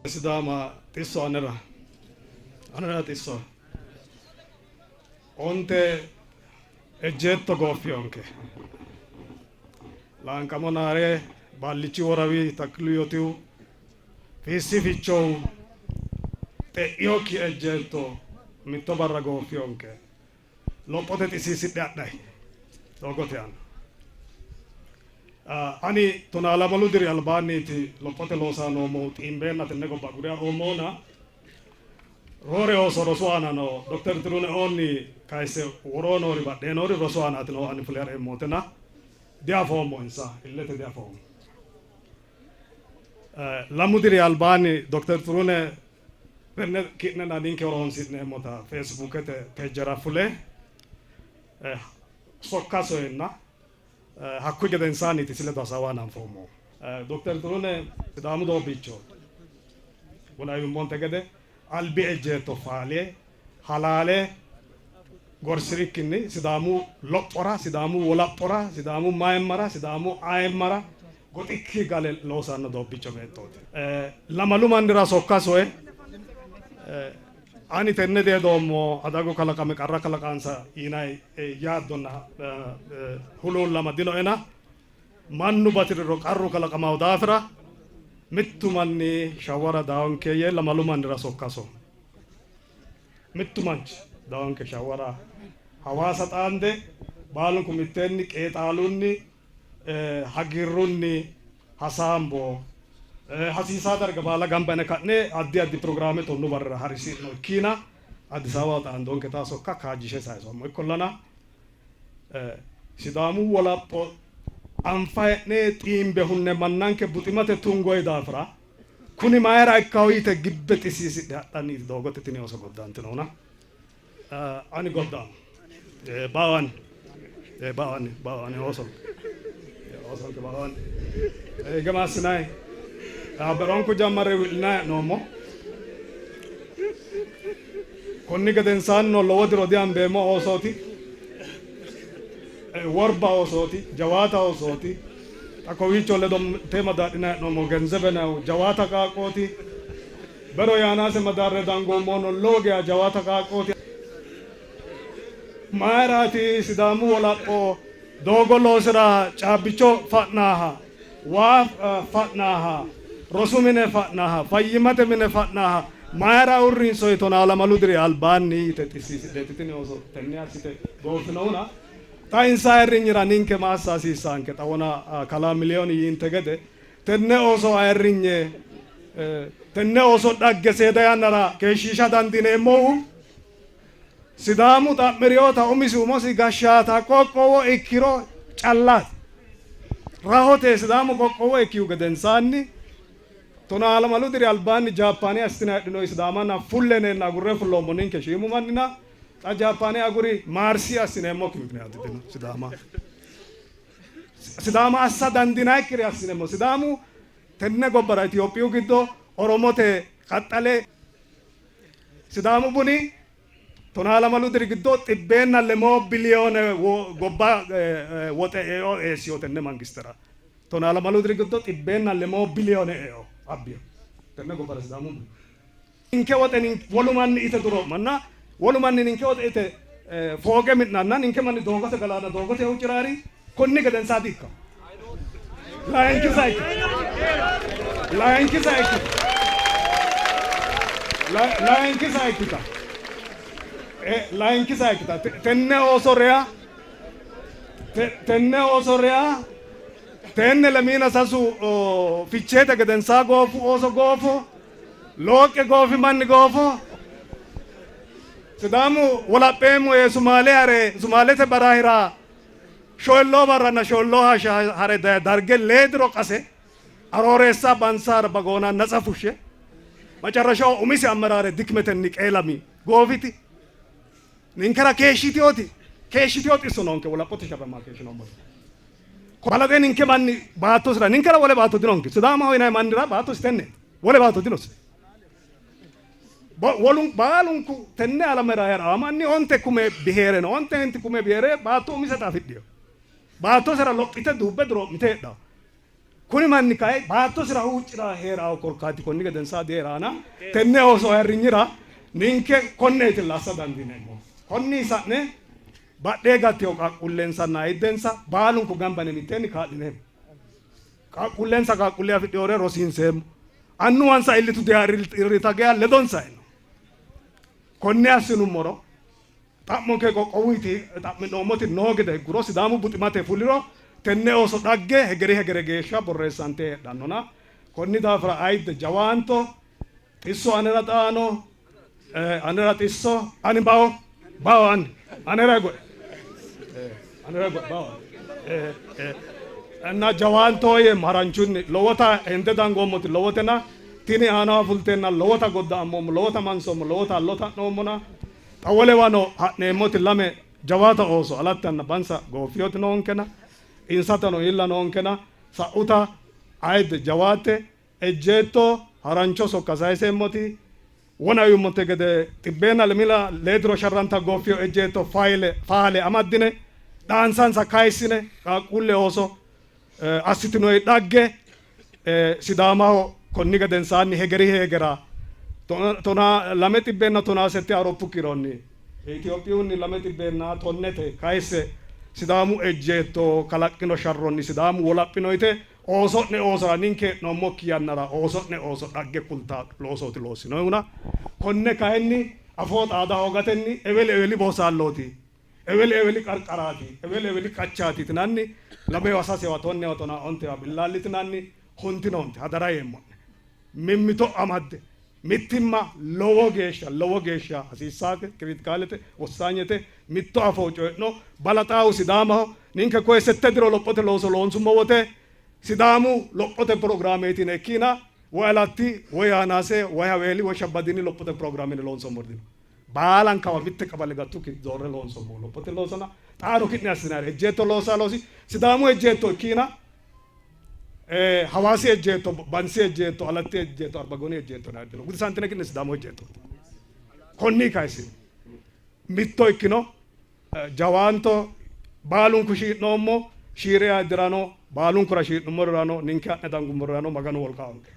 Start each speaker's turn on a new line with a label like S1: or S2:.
S1: Sidaama xisso anera anera xisso onte ejjeetto gooffiyonke Laanqamo Naare Baallichi Worawi Taklu Yotihu Fiissi Fichohu xe'inokki ejjeetto mitto barra gooffiyonke Lophote xissiisidhe adhayi doogote aana. Ani tonaalamalu diri albaanniiti lophote loosaa noommohu xiimbeenna tenne gobba agure ha'roommohuna roore ooso rosu aana no. Dokter Xiruneoonni kayisse woroo noori badhee noori rosu aanaati noohu ani fule ha'reemmotena diafoommo insa illete diafoommo. Lamu diri albaanni Dokter Xirune Tenne ki'nenna ninke horoonsi'neemmota Feesibuukete pejera fule sokka soyenna hakkuyi gedensaanniiti isi ledo hasaawa hananfoommohu. Dokter Xiruneh Sidaamu doobbiichooti. Wona yummonte gede albi ejjeetto faale halaale gorsi'rikkinni Sidaamu lophora, Sidaamu wolaphora, Sidaamu mayimmara, Sidaamu ayimmara goxikki gale loosanno doobbicho beettooti. Lamalu mannira sokka soye ani tenne dihedoommo adagu kalaqame qarra kalaqansa yinay yaaddonna huluullama dinoena mannu bati'riro qarru kalaqamawo daafira mittu manni shawwara daawonke yee lamalu mannira sokka so. Mittu manchi daawonke shawwara Hawaasa xaande baalunku mitteenni qeexaalunni hagiirrunni hasaambo. Hasiisaa darga baala gamba yine ka'ne addi addi pirogiraame tonnu barrira harisi'no ikkiina Addis Ababaho xaandoonketa sokka kaajjishe sayisoommo. Ikkollana Sidaamu wolapho anfa hee'ne xiimbe hunne mannanke buximate tungoyi daafira kuni mayira ikkawo yite gibbe xissiisidhe hadhanniiti doogote tini ooso goddantinohuna. Ani goddaamo. Baawani. Baawani. Baawani oosonke. Oosonke baawani. Gama assinay. Beronku jammare wi'linay hee'noommo. Konni gedensaannino lowo diro dihambeemmo oosooti. Worba oosooti. Jawaata oosooti. Xa kowiicho ledo mittee madaadhinay hee'noommo. Genzebeno jawaata qaaqqooti. Bero yaanase madaarre dangoommohuno lowo geya jawaata qaaqqooti. Mayiraati Sidaamu wolapho doogo loosira caabbicho fa'naaha, waa fa'naaha, rosu mine fa'naaha, fayyimmate mine fa'naaha mayira uurrinsoyi tonaalamalu diri albaanni yite xissiisidheeti tini ooso tenne assite gooffinohuna xa insa ayirrinyira ninke ma assa hasiissaanke? Xa wona kalaa Miliyooni yiinte gede Tenne ooso ayirrinye, tenne ooso dhagge seeda yannara keeshshiisha dandiineemmohu Sidaamu xa'mi'rinota umisi umosi gashshaata qoqqowo ikkiro callaati. Rahote Sidaamu qoqqowo ikkihu gedensaanni tonaalamalu diri albaanni Jaappaane assitine hadhinoyi Sidaamanna fulle yineenna agurre fulloommo ninke shiimu mannina xa Jaappaane aguri Maarsi assineemmokki mikiniyaati dino Sidaama. Sidaama assa dandiinannikkire assineemmo. Sidaamu tenne gobbara Itophiyu giddo Oromote qaxxale Sidaamu buni tonaalamalu diri giddo xibbeenna lemoo biliyoone gobba woxe eo eessiyo tenne mangistera. Tonaalamalu diri giddo xibbeenna lemoo biliyoone eo abbino tenne gobbara Sidaamu buni. Ninke woxe wolu manni ite duroo'manna, wolu manni ninke woxe ite fooqe mi'nanna, ninke manni doogote galanna doogote huucci'raari konni gedensaa di''ikkanno. Layinki sayikki layinki sayikkita layinki sayikkita layinki sayikkita tenne ooso reya tenne ooso reya tenne lemiina sasu ficheete gedensaa goofu ooso goofo Looqqe goofi manni goofo. Sidaamu wolapheemmo yee Sumaale hare Sumaalete barahira shoyilloo barranna shoyilloo hashsha hare daye darge lee diro qase Arooreessa Bansa Arbagoona natsa fushshe macarrashaho umisi ammeraare dikmetenni qeelami goofiti ninkera keeshshitiyoti keeshshitiyo xisso noonke wolaphote sharramaa keeshshinoommoti. Balaxe ninke manni baattosira ninkera wole baatto dinonke. Sidaamaho yinanni mannira baattosi tenneeti. Wole baatto dinosi. Wolu baalunku tenne alamera hee'ranno manni onte kume biheere no. Ontenti kume biheere baatto umiseta afidhino. Baattosera lophite duubbe duroo'mite heedhanno. Kuni manni kayi baattosira huucci'ra hee'raahu korkaati konni gedensaa dihee'raana. Tenne ooso ayirrinyira ninke konneetilla assa dandiineemmohu. Konnii sa'ne badhee gattino qaaqquullensanna ayiddensa baalunku gamba yine mitteenni kaa'lineemmo. Qaaqquullensa qaaqquulle afidhinore rosiinseemmo. Annuwansa illitu irrita geya ledonsa hee'no. Konne assinummoro xa'monke qoqqowuyti xa'mi'noommoti noo gede higguro Sidaamu buximate fuliro tenne ooso dhagge hegeri hegere geeshsha borreessante heedhannona konni daafira ayidde jawaanto xisso anera xaano anera xisso ani bao bao ani anera goe anera goe bao እና jawaanto yeemmo haranchunni lowota hende dangoommoti lowotena tini aanaho fulteenna lowota godda'ammoommo lowota mansoommo lowota hallo ta'noommona xa wolewano ha'neemmoti lame jawaata ooso Alattanna Bansa gooffiyoti noonkena insatano iilla noonkena sa'uta ayidde jawaatte ejjeetto harancho sokka sayiseemmoti wona yuummonte gede xibbeenna lemila lee diro sharranta gooffiyo ejjeetto fayile faale amaddine dhaansansa kayissine qaaqquulle ooso assitinoi dhagge Sidaamaho konni gedensaanni hegeri hegera tonaa lame xibbeenna tonaa sette Awuroppu kiironni Itophiyunni lame xibbeenna tonnete kayisse Sidaamu ejjeetto kalaqqino sharronni Sidaamu wolaphino yite ooso'ne oosora ninke hee'noommokki yannara ooso'ne ooso dhagge kulta loosooti loossinohuna konne kayinni afoo xaada hoogatenni eweli eweli boosaallooti eweli eweli qarqaraati eweli eweli qachaati yitinanni lamewa sasewa tonnewa tonaa ontewa billaallitinanni huntinoonte hadara yeemmo'ne mimmito amadde mittimma lowo geeshsha lowo geeshsha hasiissaate kiritikaalete wossaanyete mitto afoo coyi'no balaxaahu Sidaamaho ninke koye sette diro lophote looso loonsummo wote Sidaamu lophote pirogiraameeti yine ikkiina woy Alatti woy Hanaase woy Haweeli woy Shabbadiini lophote pirogiraame yine loonsoommori dino. Baalankawa mitte qabale gattukki zoorre loonsoommo lophote loosona xaano ki'ne assinayire ejjeetto loosaa loosi Sidaamu ejjeetto ikkiina Hawaasi ejjeetto, Bansi ejjeetto, Alatti ejjeetto, Arbagoni ejjeetto yinayiri dino. Gudisantine ki'ne Sidaamu ejjeettooti. Konni kayisine mitto ikkino jawaanto baalunku shii'noommo shii're ayidirano baalunkura shii'nummorirano ninke ha'ne dangummorirano Maganu wolqa oonke.